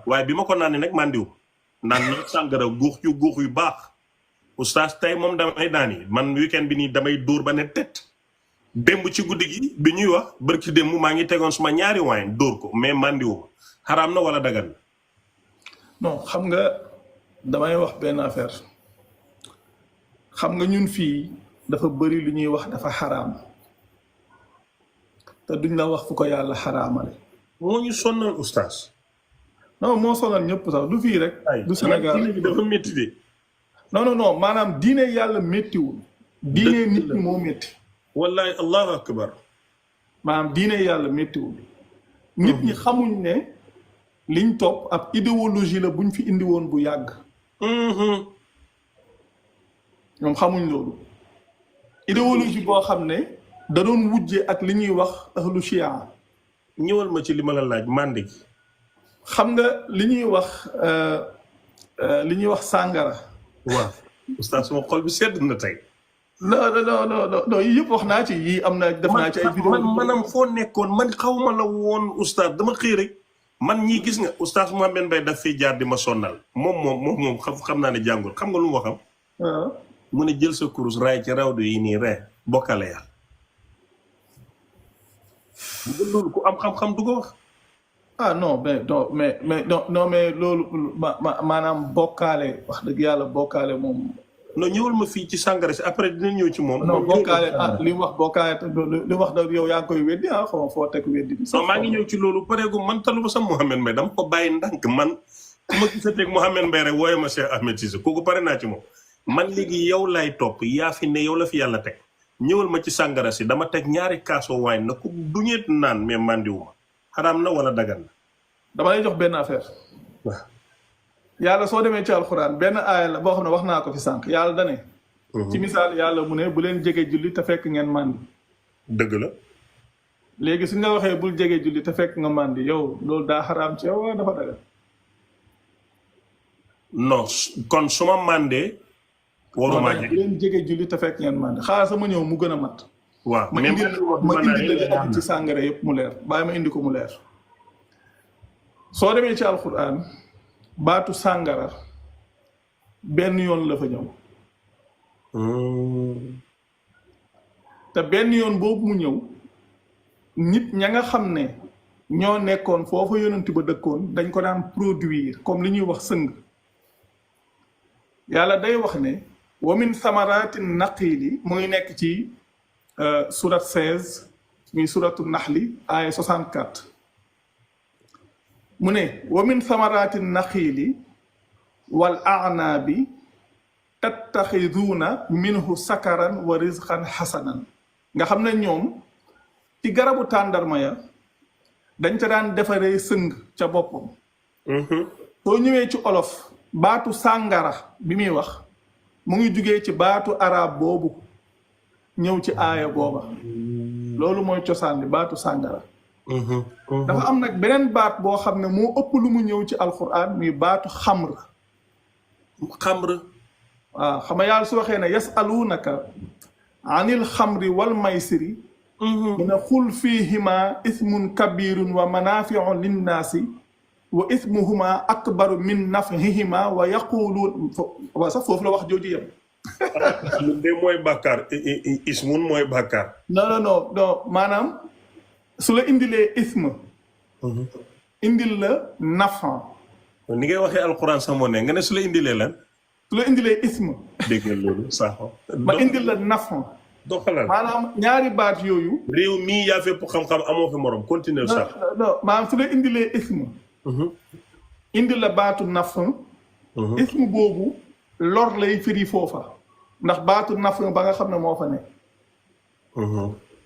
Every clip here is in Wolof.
waaye bi ma ko naanee nag mandiw naan na sàngara guux yu baax oustaz tey moom damay naan yi man weekend bi nii damay dóor ba ne tet démb ci guddi gi bi ñuy wax barki démb maa ngi tegoon suma ñaari wine dóor ko mais mandiwuma xaraam na wala dagan na non xam nga damay wax benn affaire xam nga ñun fii dafa bëri lu ñuy wax dafa xaraam te duñ la wax fu ko yàlla xaraamale moo ñu sonnal oustaz non moo sonal ñëpp sax du fii rek du Sénégal bi dafa métti de non maanaam diine yàlla méttiwul diine nit ñi moo métti wallahi allahu akbar maanaam diine yàlla méttiwul nit ñi xamuñ ne liñ topp ab idéologie la buñ fi indi woon bu yàgg ñoom xamuñ loolu idéologie boo xam ne da doon wujje ak li ñuy wax ahlu chia ñëwal ma ci li ma la laaj màndi gi xam nga li ñuy wax sàngara waaw oustaz sama xol bi sedd na tey non yii yëpp wax naa ci yii am na def naa ci ay vidéo manam foo nekkoon man xawma la woon oustaz dama xëy rek man ñii gis nga oustaz Mouhamed Mbaye daf fiy jaar di ma sonnal moom xam naa ne jàngul xam nga lu mu waxam mu ne jël sa kurus raay ci rawdu yi nii ree bokkale ya loolu ku am xam-xam du ko wax non mais loolu maanaam bokkaale wax dëgg yàlla bokkaale moom non ñëwal ma fii ci sàngara si après dina ñëw ci moom non bokkaale li mu wax bokkaale li wax da yow yaa ngi koy weddi xaw ma foo teg weddi bi non maa ngi ñëw ci loolu pareegu man talu ba sax Mouhamed Mbaye dama ko bàyyi ndànk man ku ma gisateeg Mouhamed Mbaye rek wooye ma Cheikh Ahmed Cissé kooku pare naa ci moom man léegi yow lay topp yaa fi ne yow la fi yàlla teg ñëwal ma ci sàngara si dama teg ñaari kaaso waañ na ko du ñeet naan mais mandiwuma xaraam na wala dagan na dama lay jox benn affaire waaw yàlla soo demee ci alxuraan benn aaya la boo xam ne wax naa ko fi sànq yàlla dane ci misaal yàlla mu ne bu leen jege julli te fekk ngeen màndi dëgg la léegi su nga waxee bul jege julli te fekk nga màndi yow loolu daa xaraam ci yow wala dafa dagan non kon su ma màndee waruma bu leen jege julli te fekk ngeen màndi xaaral sama ñëw mu gën a mat waaw ma indi la ci sàngara yëpp mu leer bàyyi ma indi ko mu leer soo demee ci alxuraan baatu sàngara benn yoon la fa ñëw te benn yoon boobu mu ñëw nit ña nga xam ne ñoo nekkoon foofa yonent ba dëkkoon dañ ko daan produire comme li ñuy wax sëng yàlla day wax ne wa min samaraati naqiili mu ngi nekk ci surat 16 muy suratu naxli aaya 64 mu ne wa min samaraati naxiili wal a'naabi tattaxiduuna minhu sakaran wa rizqan xasanan nga xam ne ñoom ci garabu tàndarma ya dañ ca daan defaree sëng ca boppam soo ñëwee ci olof baatu sàngara bi muy wax mu ngi jugee ci baatu arab boobu ñëw ci aaya booba loolu mooy cosaan bi baatu sàngara dafa am nag beneen baat boo xam ne moo ëpp lu mu ñëw ci alquran muy baatu xamr waaw xam nga yàlla su waxee ne yasalunaka anil xamri wal maysiri mu ne xul fihima ismun kabirun wa manafiu linnaasi wa ismuhuma akbaru min nafihima wa yaquluun waaw sax foofu la wax jooju yem de mooy bàkkaar ismun mooy bàkkaar non maanaam su la indilee isma indil la nafa ni ngay waxee alquran sax moo ne nga ne su la indilee lan su la indilee isma dégg nga loolu saxo ba indil la nafa doxalal maanaam ñaari baat yooyu réew mii yaa fépp xam-xam amoo fi morom continue sax non maanaam su la indilee isma indil la baatu nafa isma boobu lor lay firi foofa ndax baatu nafa ba nga xam ne moo fa nekk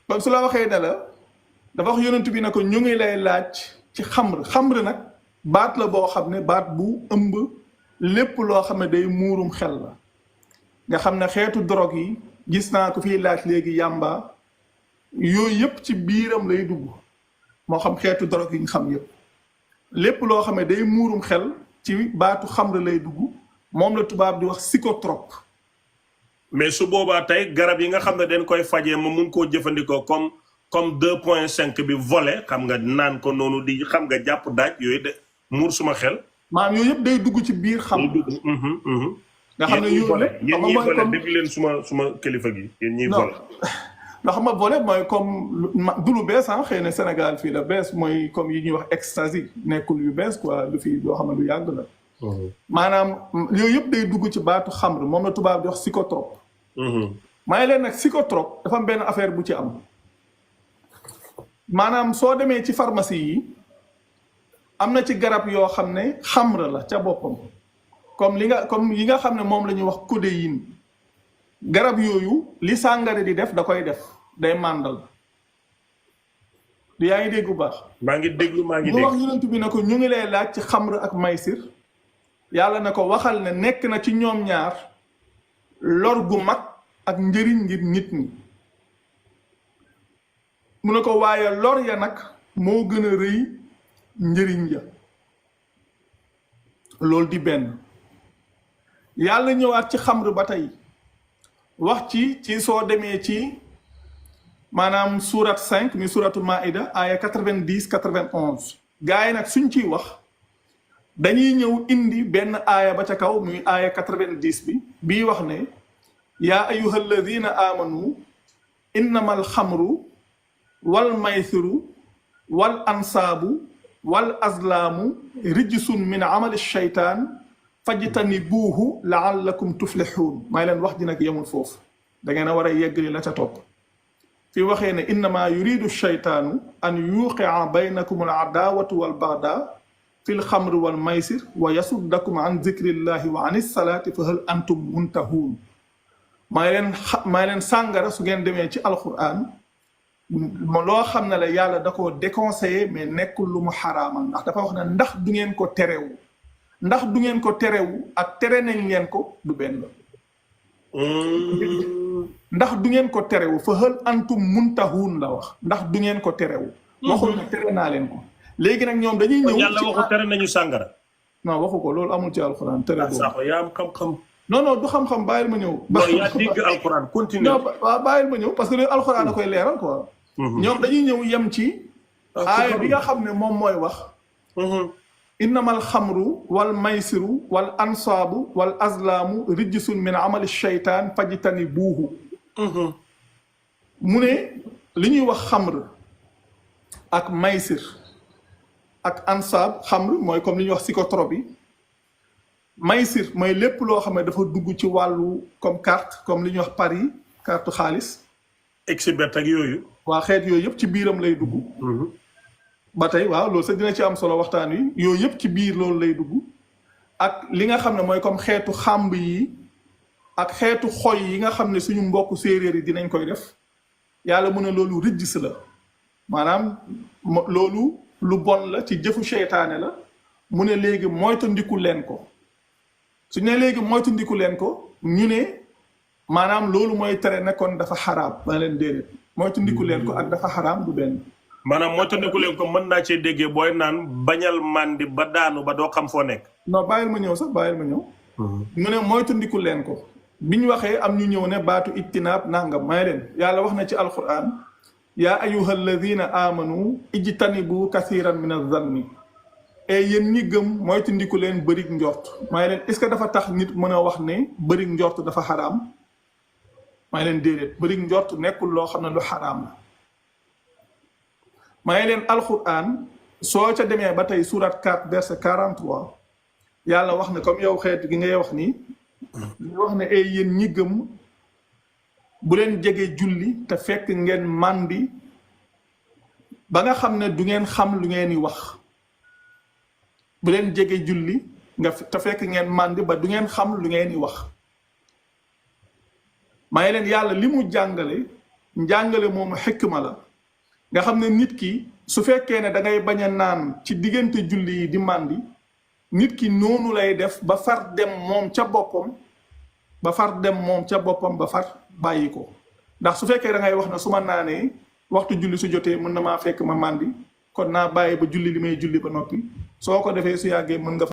kon su la waxee ne la dafa wax yonent bi ne ko ñu ngi lay laaj ci xamr nag baat la boo xam ne baat bu ëmb lépp loo xam ne day muurum xel la nga xam ne xeetu drogue yi gis naa ko fii laaj léegi yàmba yooyu yëpp ci biiram lay dugg moo xam xeetu drogue yi ñu xam yëpp lépp loo xam ne day muurum xel ci baatu xamr lay dugg moom la tubaab di wax psychotrope mais su boobaa tey garab yi nga xam ne dañ koy fajee ma mun koo jëfandikoo comme 2.5 bi volé xam nga naan ko noonu di xam nga jàpp daaj yooyu de muur suma xel maanaam yooyu yëpp day dugg ci biir xam nga xam ne yéen ñiy yooyu volé yëpp yéen xam nga ñiy mooy volé comme dégg leen suma kilifa gi yéen ñiy non volé. ndax xam nga volé mooy comme du lu bees xëy na Sénégal fii la bees mooy comme yi ñuy wax ecstasy nekkul yu bees quoi lu fii loo xam ne lu yàgg la maanaam yooyu yëpp day dugg ci baatu xamr moom la tubaab di wax psychotrope may leen nag psychotrope dafa am benn affaire bu ci am maanaam soo demee ci pharmacie yi am na ci garab yoo xam ne xamr la ca boppam comme yi nga xam ne moom la ñuy wax codéine garab yooyu li sàngara di def da koy def day màndal yaa ngi dégg bu baax maa ngi déglu maa ngi mu dégg wax yonent bi ne ko ñu ngi lay laaj ci xamr ak maysir yàlla ne ko waxal ne nekk na ci ñoom ñaar lor gu mag ak njëriñ ngir nit ñi mu ne ko waaye lor ya nag moo gën a rëy njëriñ ya loolu di benn yàlla ñëwaat ci xamr ba tey wax ci soo demee ci maanaam surat 5 mi suratu maida aya 90 91 gars yi nag suñ ciy wax dañuy ñëw indi benn aaya ba ca kaw muy aaya 90 bi bii wax ne yaa ayuha alladina amanu innama alxamru wal maysiru wal ansaabu wal azlaamu rijsun min amali shaytaan fajtanibuuhu laallakum tuflixuun may leen wax ji nag yemul foofu da ngeen a war a yeggali la ca topp fi waxee ne innama yuridu shaytaanu an yuqia baynakum al adaawatu wal bagdaa fi lxamri wal maysir wa yasuddakum an zikrillahi wa an salaati fa hal antum muntahuun may leen sàngara su ngeen demee ci alquran loo xam ne la yàlla da koo déconseillé mais nekkul lu mu xaraamal ndax dafa wax ne ndax du ngeen ko terewu ndax du ngeen ko terewu ak tere nañ leen ko du benn ndax du ngeen ko terewu fa hal antum muntahuun la wax ndax du ngeen ko terewu waxul ne tere naa leen ko léegi nag ñoom dañuy ñëw yàlla waxu tere nañu sàngara non waxu ko loolu amul ci alxuraan tere boobu sax yaa am xam-xam non du xam-xam bàyyil ma ñëw non yaa dégg alxuraan continue non waaw bàyyil ma ñëw parce que loolu alxuraan da koy leeral quoi ñoom dañuy ñëw yem ci aaya bi nga xam ne moom mooy wax innama alxamru wal maysiru wal ansaabu wal azlaamu rijsun min amali shaytaan fajtanibuuhu mu ne li ñuy wax xamr ak maysir ak ansaab xamr mooy comme li ñuy wax psychotrope yi maysir mooy lépp loo xam ne dafa dugg ci wàllu comme carte comme li ñuy wax pari carte xaalis expert ak yooyu waa xeet yooyu yëpp ci biiram lay dugg ba tey waaw loolu sax dina ci am solo waxtaan wi yooyu yëpp ci biir loolu lay dugg ak li nga xam ne mooy comme xeetu xàmb yi ak xeetu xoy yi nga xam ne suñu mbokku séeréer yi dinañ koy def yàlla mu ne loolu rijs la maanaam loolu lu bon la ci jëfu seytaane la mu ne léegi moytandiku leen ko su ne léegi moytandiku leen ko ñu ne maanaam loolu mooy tere ne kon dafa xaraam ma leen déedéet moytandiku leen ko ak dafa xaraam du benn maanaam moytandiku leen ko mën naa cee déggee booy naan bañal màndi ba daanu ba doo xam foo nekk non bàyyil ma ñëw sax bàyyil ma ñëw mu ne moytandiku leen ko bi ñu waxee am ñu ñëw ne baatu ijtinaab nangam may leen yàlla wax na ci alquran yaa ayuha alladina amanu ijtanibu kathiran min azanni et yéen ñi gëm moytandiku leen bërig njort may leen est-ce que dafa tax nit mën a wax ne bërig njort dafa xaraam may leen déedéet bërig njort nekkul loo xam ne lu xaraam la may leen alquran soo ca demee ba tey surat 4 verset 43 yàlla wax ne comme yow xeet gi ngay wax nii wax ne ay yéen ñi gëm bu leen jege julli te fekk ngeen màndi ba nga xam ne du ngeen xam lu ngeen di wax bu leen jege julli te fekk ngeen màndi ba du ngeen xam lu ngeen di wax may leen yàlla li mu njàngale moomu xikma la nga xam ne nit ki su fekkee ne da ngay bañ a naan ci diggante julli yi di màndi nit ki noonu lay def ba far dem moom ca boppam ba far bàyyi ko ndax su fekkee da ngay wax ne su ma naanee waxtu julli su jotee mën na maa fekk ma màndi kon naa bàyyi ba julli li may julli ba noppi soo ko defee su yàggee mën nga